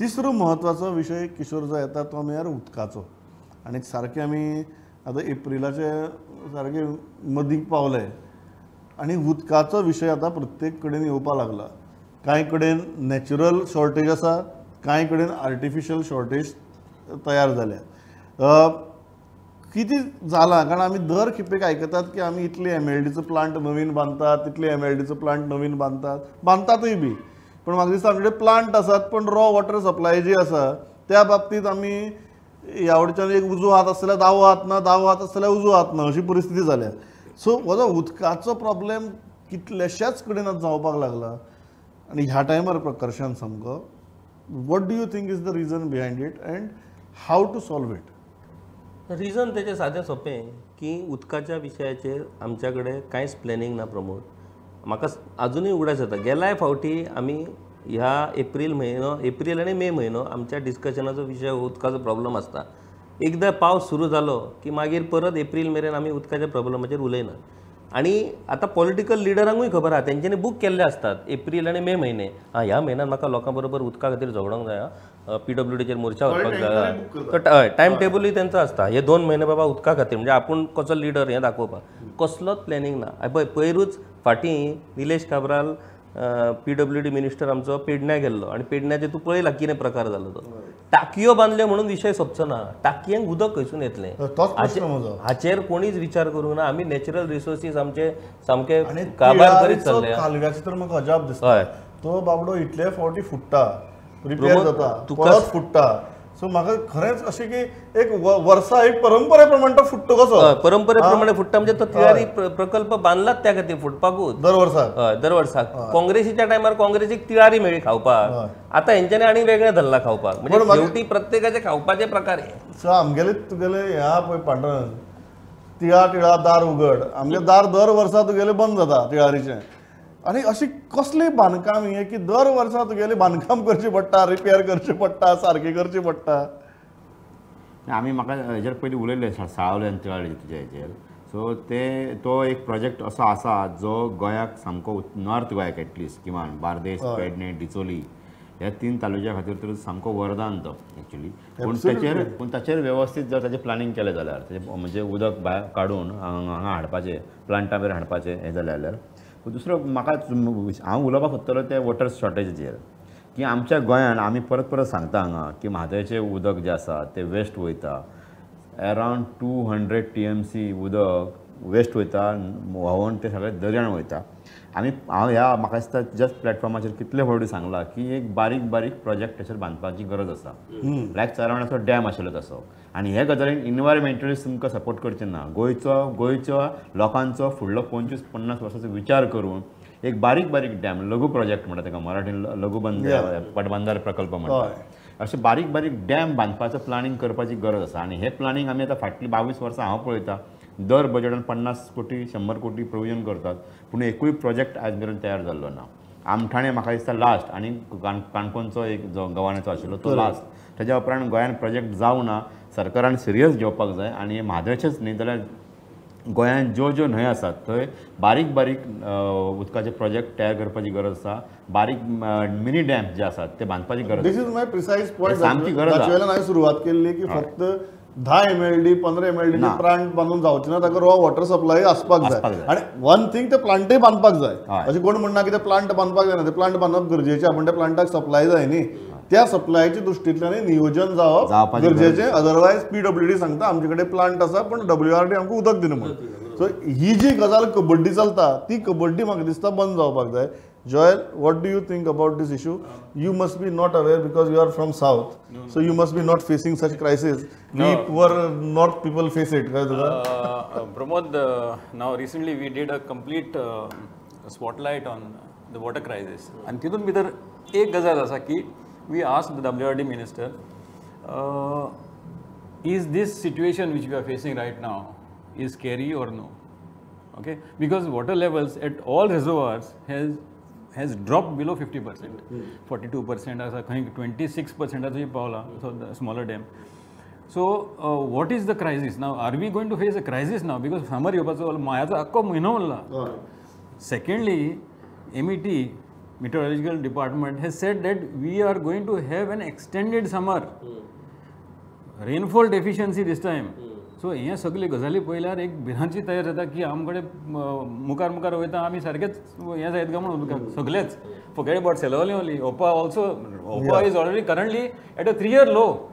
तिसरो म्हत्वाचो विशय किशोर जो येता तो म्हळ्यार उदकाचो. आनी सारकें आमी आतां एप्रिलाचे सारके मदीं पावले आनी उदकाचो विशय आतां प्रत्येक कडेन येवपाक लागला. कांय कडेन नॅचरल शॉर्टेज आसा, कांय कडेन आर्टिफिशियल शॉर्टेज तयार जाल्या. कितें जालां कारण आमी दर खेपेक आयकतात की आमी इतले एमएलडीचो प्लांट नवीन बांदतात, तितले एमएलडीचो प्लांट नवीन बांदतात, बांदतातूय बी, पण म्हाका दिसता आमचे कडेन प्लांट आसात पण रॉ वॉटर सप्लाय जी आसा त्या बाबतींत आमी ह्या वटच्यान एक उजो हात आसल्यार दावो हात ना, दावो हात आसल्यार उजो हात ना अशी परिस्थिती जाल्या. सो हो जो उदकाचो प्रॉब्लेम कितल्याश्याच कडेन आतां जावपाक लागला आनी ह्या टायमार प्रकर्शान सामको what do you think is the reason behind it and how to solve it? Reason तेजें सादें सोंपें की उदकाच्या विशयाचेर आमच्या कडेन कांयच प्लॅनिंग ना प्रमोद. म्हाका आजुनूय उगडास जाता गेल्याय फावटी आमी ह्या एप्रील म्हयनो, एप्रील आनी मे म्हयनो आमच्या डिस्कशनाचो विशय उदकाचो प्रॉब्लम आसता. एकदां पावस सुरू जालो की मागीर परत एप्रील मेरेन आमी उदकाच्या प्रॉब्लमाचेर उलयनात. आनी आतां पॉलिटिकल लिडरांकूय खबर आहा, तेंच्यांनी बूक केल्ले आसतात एप्रील आनी मे म्हयने, आं ह्या म्हयन्यान म्हाका लोकां बरोबर उदका खातीर झगडोंक जाय, पीडब्ल्यूडीचेर मोर्चा वचपाक जाय, तो टायम टेबलूय तेंचो आसता. हे 2 म्हयने बाबा उदका खातीर म्हणजे आपूण कसो लिडर हें दाखोवपाक कसलोच प्लॅनिंग ना. पळय पयरूच फाटीं निलेश काब्राल पीडब्ल्यूडी मिनिस्टर आमचो पेडण्या गेल्लो आनी पेडण्याचें तूं पळयला कितें प्रकार जालो तो. टाकयो बांदल्यो म्हणून विशय सोंपचो ना, टाकयेंक उदक खंयसून येतलें हाचेर कोणीच विचार करूंक ना. आमी नॅचरल रिसोर्सीस आमचे सामके काबार करीत चल्ले. कालव्याचो तर म्हाका अजाप दिसता, तो बाबडो इतले फावटी फुट्टा, रिपेर जाता, परत फुट्टा. सो म्हाका खरेंच अशें की एक वर्सा एक परंपरे प्रमाणे तो फुट्टो कसो, परंपरे प्रमाणे फुट्टा म्हणजे तो तिळारी प्रकल्प बांदलाच त्या खातीर फुटपाकूच दर वर्साक. हय दर वर्साक. काँग्रेसीच्या टायमार काँग्रेसीक तिळारी मेळ्ळी खावपाक, आतां हेंच्यांनी आनी वेगळें धरलां खावपाक. म्हणजे शेवटी प्रत्येकाचे खावपाचे प्रकार हे. सो आमगेले तुगेले ह्या पळय पांडुरंग तिळा तिळा दार उगड, आमगे दार दर वर्सा तुगेले बंद जाता तिळारीचें. आनी अशी कसली बांदकाम हें की दर वर्सा तुगेलें बांदकाम करचें पडटा, रिपेर करचें पडटा, सारकें करचें पडटा. आमी म्हाका हेजेर पयलीं उलयले साळावले आनी तिळारी तुज्या हेजेर. सो ते तो एक प्रोजेक्ट असो आसा जो गोंयाक सामको नॉर्थ गोंयाक एटलिस्ट किमान बार्देस, पेडणे, डिचोली ह्या 3 तालुक्या खातीर तर सामको वरदान तो एक्चुली. पूण ताचेर वेवस्थीत जर ताचें प्लॅनिंग केलें जाल्यार म्हणजे उदक भायर काडून हांगा हाडपाचें, प्लांटा मेरेन हाडपाचें हें जालें जाल्यार. दुसरो म्हाका हांव उलोवपाक सोदतलो ते वॉटर शॉर्टेजीचेर की आमच्या गोंयान आमी परत परत सांगता हांगा की म्हादयचें उदक जें आसा तें वेस्ट वयता, अरावंड 200 TMC उदक वेस्ट वयता, व्हांवून तें सगळें दर्यान वयता. आमी हांव ह्या म्हाका दिसता जस्ट प्लॅटफॉर्माचेर कितले फावटी सांगलां की एक बारीक बारीक प्रोजेक्ट ताचेर बांदपाची गरज आसा, लायक चारवणाचो डॅम आशिल्लो तसो. आनी हे गजालीन इनवायरमेंटलिस्ट तुमकां सपोर्ट करचे ना. गोंयच्या लोकांचो फुडलो 25-50 वर्सांचो विचार करून एक बारीक बारीक डॅम, लघु प्रोजेक्ट म्हणटा ताका मराठीन, लघु पटबंधारे प्रकल्प म्हणटा, अशें बारीक बारीक डॅम बांदपाचो प्लॅनिंग करपाची गरज आसा. आनी हें प्लॅनिंग आमी आतां फाटलीं 22 वर्सां हांव पळयता दर बजेटान 50 कोटी 100 कोटी प्रोविजन करतात, पूण एकूय प्रोजेक्ट आयज मेरेन तयार जाल्लो ना. आमठाणे म्हाका दिसता लास्ट आनी काणकोणचो एक जो गव्हाण्याचो आशिल्लो तो लास्ट. ताज्या उपरांत गोंयान प्रोजेक्ट जावं ना. सरकारान सिरियस घेवपाक जाय. आनी म्हादयचेच न्ही जाल्यार गोंयांत ज्यो ज्यो न्हंय आसात थंय बारीक बारीक उदकाचे प्रोजेक्ट तयार करपाची गरज आसा, बारीक मिनी डॅम जे आसात ते बांदपाची गरज. This is my precise point. सामकी गरज. ताचे वयल्यान हांवें सुरवात केल्ली की फक्त 10 MLD 15 MLD plant बांदून जावचे ना, ताका रॉ वॉटर सप्लाय आसपाक जाय. आनी वन थिंग ते प्लांटय बांदपाक जाय. अशें कोण म्हणना की ते प्लांट बांदपाक जायना, ते प्लांट बांदप गरजेचें, पूण त्या प्लांटाक सप्लाय जाय न्ही. त्या सप्लायच्या दृश्टींतल्यान नियोजन जावप गरजेचें. अदरवायज पीडब्ल्यूडी सांगता आमचे कडेन प्लांट आसा पण डब्ल्यूआरडी आमकां उदक दिना म्हणून. सो ही जी गजाल कबड्डी चलता ती कबड्डी म्हाका दिसता बंद जावपाक जाय. Joel, what do you think about this issue? You must be not aware because you are from South. No, no. So you must be not facing such crisis. No. We poor North people face it. Pramod, now recently we did a complete spotlight on the water crisis. And तितून भितर एक गजाल आसा की we asked the WRD minister, is this situation which we are facing right now is scary or no? Okay, because water levels at all reservoirs has dropped below 50%, 42% asa khain 26% asa pavla, so the smaller dam. So what is the crisis now? Are we going to face a crisis now? Because summer yeopacho mayacho akko म्हयनो उरला. Secondly, MET meteorological department has said that we are going to have an extended summer, rainfall deficiency this time. So हे सगळे गजाली पळयल्यार एक भिरांती तयार जाता की आमकडे मुखार मुखार वयता आमी सारकेच हें जायत काय म्हणून सगळेच. Forget about Selaulim only, Opa also, Opa is already currently at a 3-year low.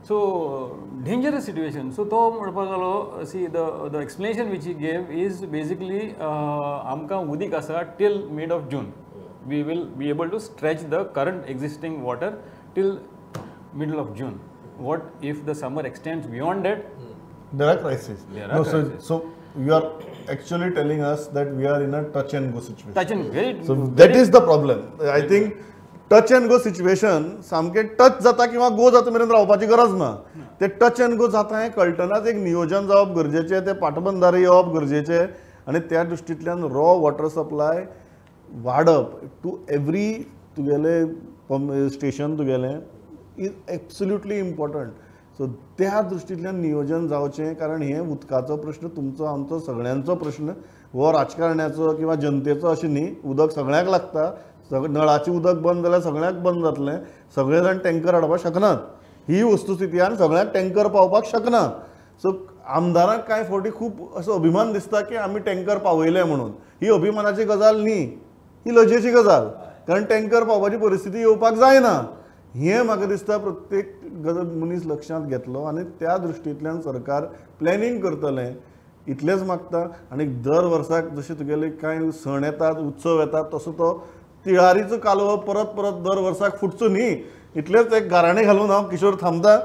So dangerous situation. So तो म्हणपाक लागलो, see the explanation which he gave is basically आमकां उदीक आसा till mid of June. We will be able to stretch the current existing water till middle of June. What if the summer extends beyond that? There are crises. There are crises. So you are actually telling us that we are in a touch and go situation. Touch and very. So that is the problem. I think touch and go situation सामके touch जाता किंवा गो जाता मेरेन रावपाची गरज ना. ते touch and go जाता हें कळटनाच एक नियोजन जावप गरजेचें, ते पाटबंधारे येवप गरजेचें आनी त्या दृश्टींतल्यान रॉ वॉटर सप्लाय वाडप टू एवरी तुगेले स्टेशन तुगेलें is absolutely important. सो त्या दृश्टींतल्यान नियोजन जावचें, कारण हें उदकाचो प्रश्न तुमचो आमचो सगळ्यांचो प्रश्न, हो राजकारण्याचो किंवा जनतेचो अशें न्ही. उदक सगळ्यांक लागता, नळाचें उदक बंद जाल्यार सगळ्यांक बंद जातलें, सगळे जाण टँकर हाडपाक शकनात ही वस्तुस्थिती आनी सगळ्यांक टँकर पावपाक शकना. सो आमदारांक कांय फावटी खूब असो अभिमान दिसता की आमी टँकर पावयले म्हणून. ही अभिमानाची गजाल न्ही, ही लजेची गजाल, कारण टँकर पावपाची परिस्थिती येवपाक जायना. हें म्हाका दिसता प्रत्येक गजाल मनीस लक्षांत घेतलो आनी त्या दृश्टींतल्यान सरकार प्लॅनिंग करतलें इतलेंच मागता. आनी दर वर्साक जशे तुगेले कांय सण येतात, उत्सव येतात, तसो तो तिळारीचो कालवो परत परत दर वर्साक फुटचो न्ही इतलेंच एक गाराणें घालून हांव किशोर थांबता.